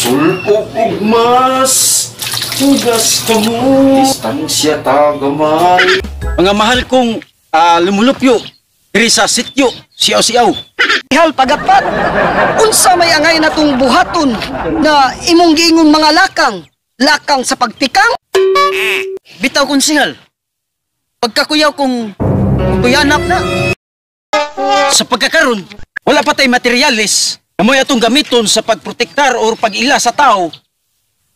Sulpok ug mas, hugas kamo, distansya ta gamay. Mga mahal kong lumulupyo diri sa sityo Siaw-Siaw. Ihal pagapat, unsa may angay natong buhaton na imong giingon mga lakang, lakang sa pagtikang? Bitaw konsehal, pagkakuyaw kung kuyanap na. Sa pagkakaron, wala pa tay materyales na mo'y atong gamiton sa pagprotektar o pag-ila sa tao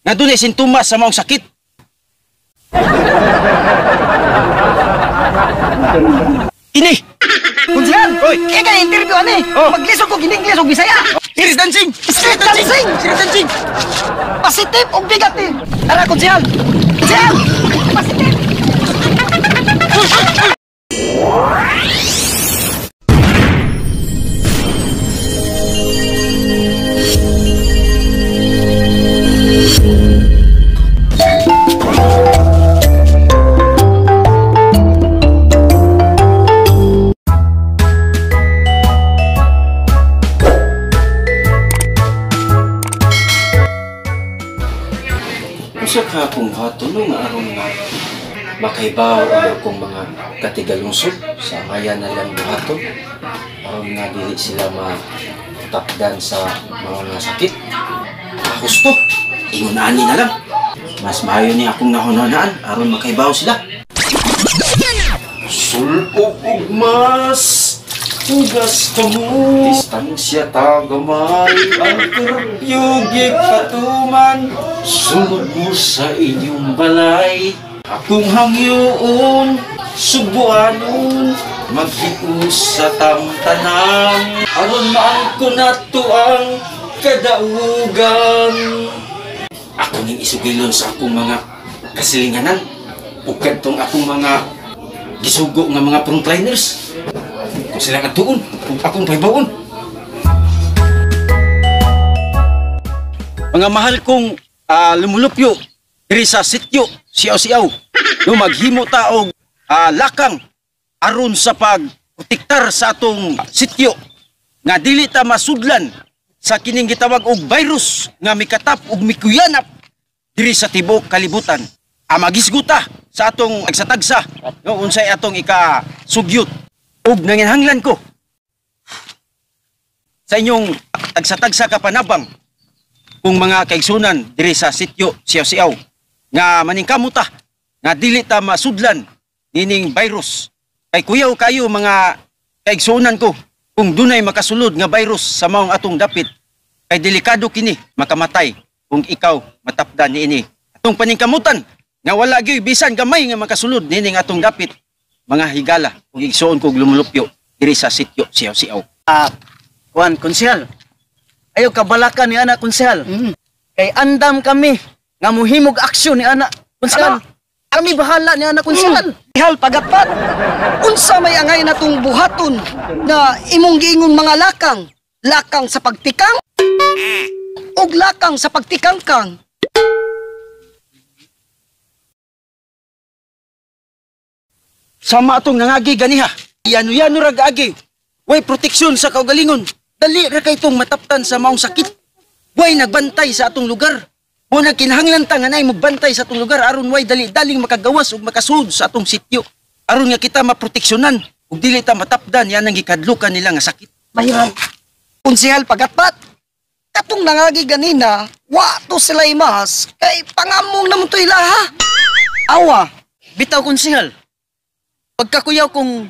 nga dunay sintomas sa maong sakit. Ini! Konsehal! Oy! Kaya ka interview ani! Oh. Maglisod ko gining-Ingles og Bisaya! Street dancing! Street dancing! Street dancing! Positive og negative! Tara, konsehal! Konsehal! Positive! Usa ka akong hatulong nga aron nga makaibaw ang akong mga katigalungsod sa angayan na lang buhaton aron nga dili sila matapdan sa mga sakit. Husto, ingon ani na lang. Mas maayo ni akong nahunahunaan aron makaibaw sila. Sulpok ug mas, hugas kamo, distansya ta gamay, ang curfew gipatuman, sulod mo sa inyong balay. Akong hangyoon, subuanon, maghius sa tamtanang, aron maangko nato ang kadaugan. Ako ning isugilon sa akong mga kasilinganan, ug kadtong akong mga gisugo nga mga frontliners. Kung sila katuon, kung akong pahibaon. Mga mahal kong lumulupyo diri sa sityo Siaw-Siaw, no maghimo ta og lakang aron sa pagprotektar sa atong sityo nga dili ta masudlan sa kining gitawag og virus nga mikatap og mikuyanap diri sa tibuok kalibutan. Magisguta sa atong agsatagsa, no, unsay atong ikasugyot. Ug nanginhanglan ko sa inyong tagsatagsa ka panabang kung mga kaigsunan diri sa sityo Siaw-Siaw nga maningkamot ta nga dili ta masudlan nining virus. Kay kuyaw kayo mga kaigsunan ko kung dunay makasulod nga virus sa maong atong dapit, kay delikado kini makamatay kung ikaw matapdan niini. Atong paningkamutan nga wala gyud bisan gamay nga makasulod nining atong dapit, mga higala ug igsuon kog lumulupyo diri sa sityo Siaw-Siaw. Kuan konsehal, ayo kabalakan ni ana konsehal. Kay andam kami nga mohimog aksyon ni ana konsehal. Ano? Kami bahala ni ana konsehal. Ihal pagapat, unsa may angay natong buhaton na imong giingon mga lakang, lakang sa pagtikang ug lakang sa pagtikangkang. Sama atong nangagi ganiha. Yano-yano rag agi. Way proteksyon sa kaugalingon. Dali ra kay tong mataptan sa maong sakit. Way nagbantay sa atong lugar. Mo nagkinahanglan ta nga naay magbantay sa atong lugar aron way dali-daling makagawas ug makasud sa atong sityo. Aron nga kita maproteksyonan ug dili ta matapdan yan ang gikadlukan nila nga sakit. Mahiran. Konsehal pagatpat, katong nangagi ganina, wa to sila imas kay pangamong namon to ilaha. Awa. Bitaw konsehal, pagkakuyaw kung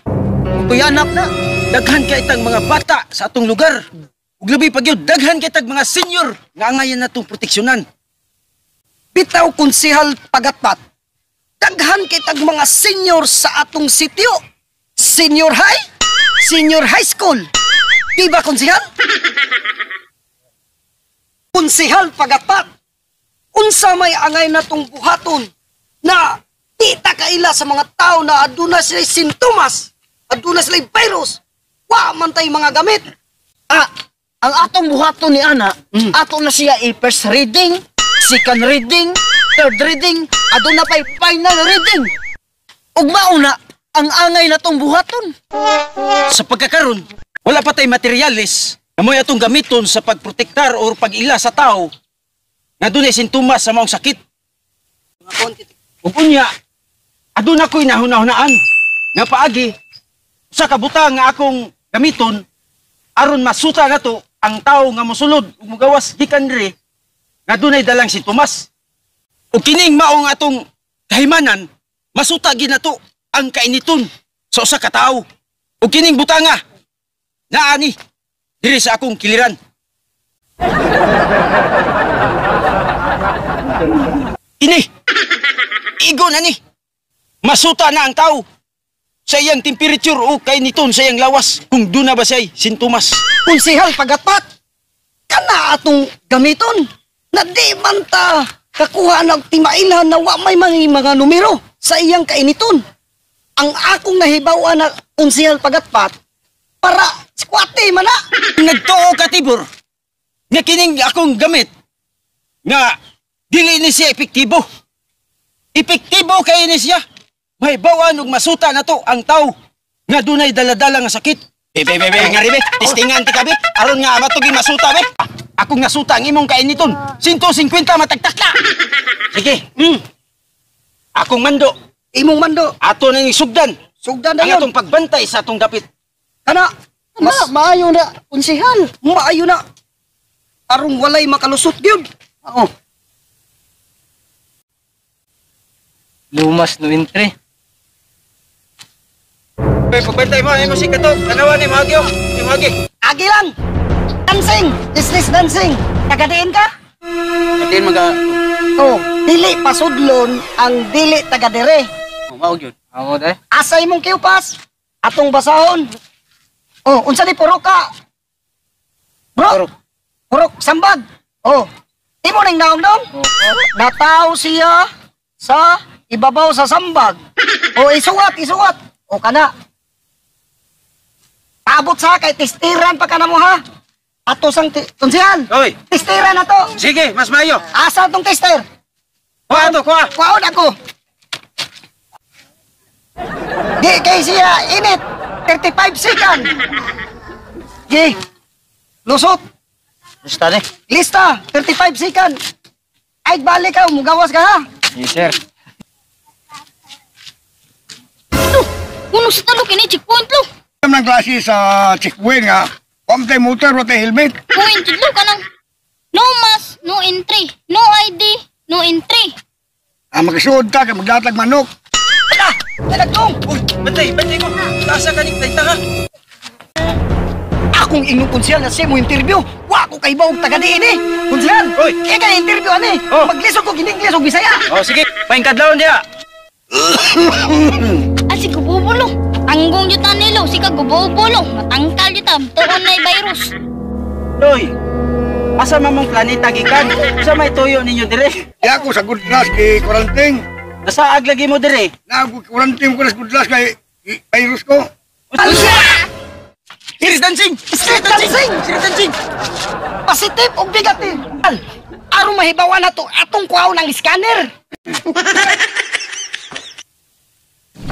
kuyanap na. Daghan kay tag mga bata sa atong lugar. Ug labi pa gyud daghan kay tag mga senior nga angayan natong proteksyonan. Bitaw konsehal pagatpat, daghan kay tag mga senior sa atong sityo. Senior high, senior high school. Di ba konsehal? Konsehal pagatpat, unsa may angay natong buhaton na di ta kaila sa mga tao na aduna sila'y sintomas, aduna sila'y virus, wa man tay mga gamit. Ang atong buhaton ni ana, ato na siya i-first reading, second reading, third reading, aduna pa'y final reading. Ug mauna ang angay natong buhaton. Sa pagkakaron, wala pa tay materyales na mo'y atong gamiton sa pagprotektar or pag-ila sa tao nga dunay sintomas sa maong sakit. Ug unya, aduna ko'y nahuna-hunaan nga paagi sa kabutang nga akong gamiton aron masuta nato ang tawo nga mosulod ug mogawas gikan diri nga dunay dalang sintomas. Ug kining maong atong kahimanan, masuta gid nato ang kainiton sa usa ka tawo. Ug kining butanga naani diri sa akong kiliran. Ini igo na ni. Masuta na ang tao sa iyang temperature o kainiton sa iyang lawas kung duna ba siya'y sintomas. Konsehal Pagatpat, kana atong gamiton na di man ta kakuha ng timailhan na wa may mga numero sa iyang kainiton. Ang akong nahibaw-an na Konsehal Pagatpat para squate man na. Nagtuo ka, Tibor, nga kining akong gamit nga dili ni siya epektibo. Epektibo kay ni siya. Mahibawan og masuta na to ang tao nga dunay daladala nga sakit. Be, be, be, nga ribe, testingan ti ka be. Aron nga matuging masuta be. Akong nasuta ang imong kainiton. 150 matagtakla. Sige. Akong mando. Imong mando. Ato na ning sugdan. Sugdan na ang yun. Atong pagbantay sa atong dapit. Kana, mas maayo na, konsehal. Maayo na. Arong walay makalusot gyud. Oo. Lumas no entry. Be, pagbantay mo, ay mo si kato. Tanawan ni Magyo. Ni Magi. Agi lang. Dancing, business dancing. Tagadiin ka? Atin maga. Oh, dili pasudlon ang dili tagadire. Oh, mao gyud. Amo day. Asa imong kiupas? Atong basahon. Oh, unsa ni puro ka? Bro. Purok sambag. Oh. Imo ning naong-naong? Oh. Nataw siya sa ibabaw sa sambag. Oh, isuwat, isuwat. O kana. Abot sa kay testiran pa ka na mo ha. Ato sang konsehal. Oy. Testiran na to. Sige, mas mayo. Asa tong tester? Kuha ato, kuha. Kuhaon ako. Di kay siya init. 35 second. Gi. Lusot. Lista ni. Lista, 35 second. Ay, balik ka, mugawas ka ha. Yes, sir. Uno sa talo kini checkpoint lo. Ang klase sa checkpoint nga. Huwag tayo motor, huwag tayo helmet. Point lo kanang no mask, no entry, no ID, no entry. Ah, magsuod ta kay magdatag manok. Ala, nagtong. Uy, bantay, bantay ko. Asa ka ning tayta ha? Akong ingong konsehal na siya mo interview. Wa ko kay baog taga diin eh. Konsehal, Oy. kaya kay interview ani. Oh. Maglisod ko giningles og Bisaya. Oh, sige. Paingkadlawon diha. Ah, si gububulo. Tanggong yuta nilo, si ka gububulo. Matangkal yuta, tuon na virus. Doy. Asa man mong planeta gikan? Sa may tuyo ninyo dire? Di ako sa good class kay quarantine. Nasaag lagi mo dire. Na ako quarantine ko sa good class kay virus ko. Street dancing! Street dancing! Street dancing! Positive og negative. Aron mahibawan na to atong kuhaon ang scanner.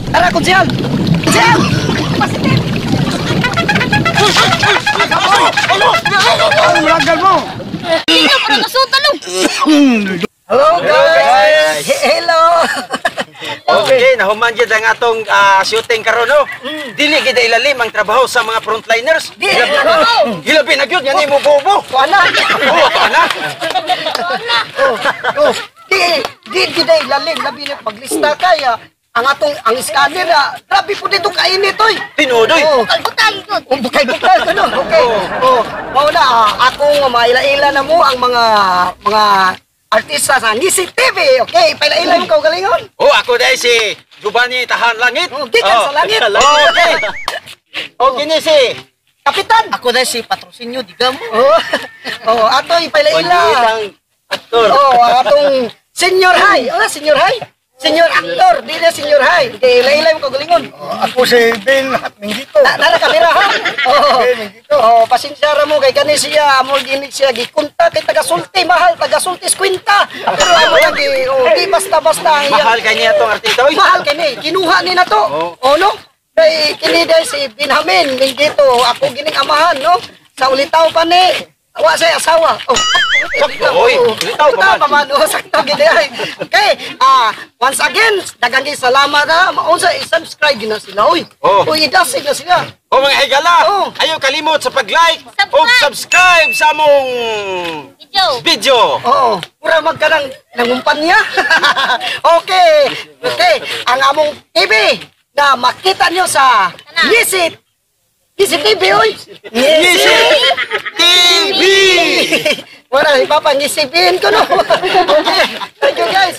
Tara, konsehal! Konsehal! Positive! Ang ragal mo. Sino pa nasuta lo? Hello guys! Hello! Okay, nahuman jud ang atong shooting karon no. Dili gid ilalim ang trabaho sa mga frontliners. Di na Hilabi na gyud nga nimo bobo. Wala. Oh, ana. Oh, di di gid lalim labi na paglista kay ang atong ang scanner grabe po dito kainit oy. Tinuod oy. Oh. Butang yun. Oh, bukay-bukay ganun. Okay. Oh, mao na akong maila-ila na mo ang mga artista sa Ngisi TV. Okay, paila-ila yung kaugalingon. Oh, ako dai si Giovanni Tahan Langit. Oh, gikan sa langit. Oh, okay. Oh, kini si Kapitan. Ako dahil si Patrocinio, diga mo. Oh, oh, ato ipaila-ila. Pagitang aktor. Oh, atong Senior High. Oh, Senior High. Senior actor, di na Senior High. Okay, ila-ila yung kaugalingon. Oh, ako si Bill Minggito. Na, nara kamera ha. Oh. Bill Minggito. Oh, pasensya ra mo kay kani siya amo ginig siya gikunta kay taga sulti mahal taga sulti kwinta. Pero amo lang gi oh, di basta-basta ang iyang Mahal kay niya tong artista oy. Mahal kini, kinuha ni na to. Oh. Oh, no? Kay kini dai si Benjamin Minggito, ako gining amahan no. Sa ulitaw pa ni. Wa say asawa. Oh. Sakto, oy. Litaw Litaw pa pa man. man. Oh, sakto gid ay. Okay, once again, daghang kay salamat ha. Maunsa i-subscribe gina sila oy. Oh. Uy, idasig na sila. O mga higala, Oh. ayaw kalimot sa pag-like Subscribe. o subscribe sa among Video. video. Oo, mura magka ng nangumpanya. Okay. Okay, ang among TV na makita nyo sa Ngisit. Ngisit TV, oy. Ngisit TV! Wala, ipapa, ngisipin ko, no? Okay, thank you, guys.